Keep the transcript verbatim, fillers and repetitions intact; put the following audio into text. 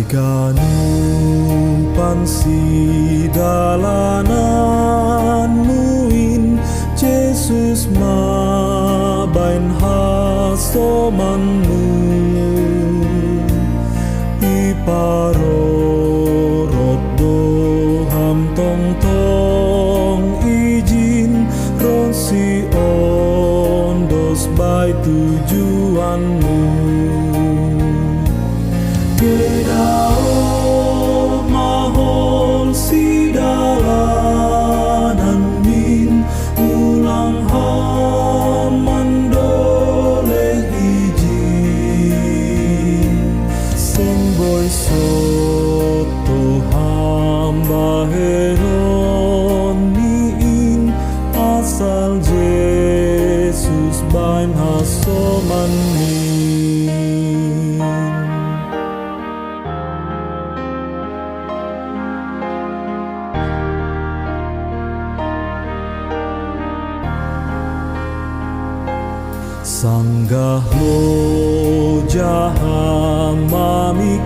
Kanupan sidalanan muin, Jesus mabain hasomanmu. Iparorot do ham tongtong ijin, ronsi ondos bai tujuanmu. Kedaoh ma hom sidalanan min, ulang ham mandoleh ijin. Seng boi soto ham bahenon ni in, asal Jesus bain hasomanmin. Sanggah loja ham mamik